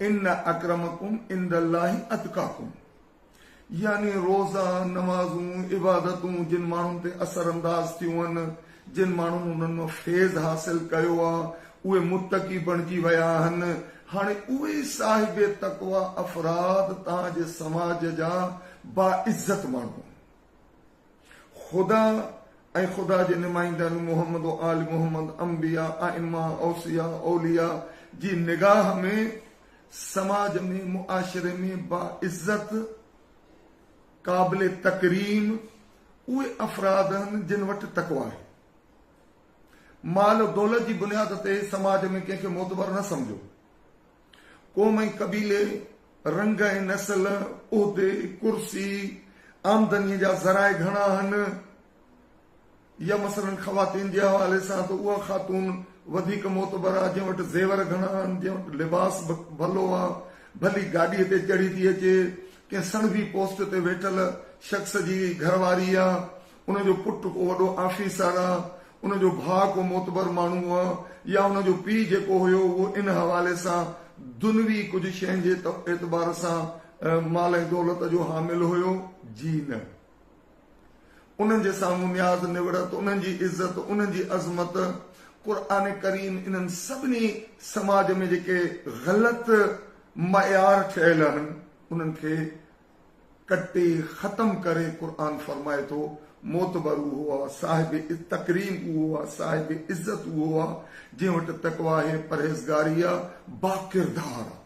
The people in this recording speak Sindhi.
ان اڪرمڪم عند الله اتقاڪم يعني روزا، نمازون، عبادتون جن ماڻهن تي اثر انداز ٿيون آهن، جن ماڻهن انهن مان فيض حاصل ڪيو آهي، اهي متقي بڻجي ويا آهن. هاڻي اهي صاحب تقويٰ افراد توهان جي سماج جا باعزت ماڻهو آهن. خدا ۽ خدا جي نمائندن محمد و آل محمد، انبياء، ائمه، اوصياء، اولياء جي نگاهه ۾ سماج ۾ معاشري ۾ باعزت، قابل تڪريم اهي افراد آهن جن وٽ تقويٰ آهي. مال و دولت جي بنياد تي سماج ۾ ڪنهن کي معتبر نه سمجهو. قوم ۽ قبيلي، رنگ ۽ نسل، عهدي، ڪرسي، آمدنيء جا ذرائع گهڻا آهن يا مثلاً خواتين جي حوالي سان ته اها خاتون وڌيڪ معتبر آهي جنهن وٽ زيور گهڻا آهن، جنهن وٽ لباس ڀلو آهي، ڀلي گاڏيء تي چڙهي ٿي اچي، ڪنهن سڻڀي پوسٽ تي ويٺل شخص جي گهر واري آهي، ان جو پٽ ڪو وڏو آفيسر آ، ان جو ڀاء ڪو معتبر ماڻهو آ يا ان جو پيء جيڪو هيو اهو ان حوالي سان دنوي ڪجهه شين جي اعتبار سان مال ۽ دولت جو حامل هيو؟ جي نه. انهن جي سامهون نياز نوڙت، انهن جي عزت، انهن جي عظمت، قرآن ڪريم انهن سڀني سماج ۾ جيڪي غلط معيار ٺهيل آهن انهن کي ڪٽي ختم ڪري قرآن فرمائي ٿو، معتبر اهو آ، صاحب تڪريم اهو آ، صاحب عزت اهو آ، جنهن وٽ تقويٰ آهي، پرهيزگاري آ، باڪردار آ.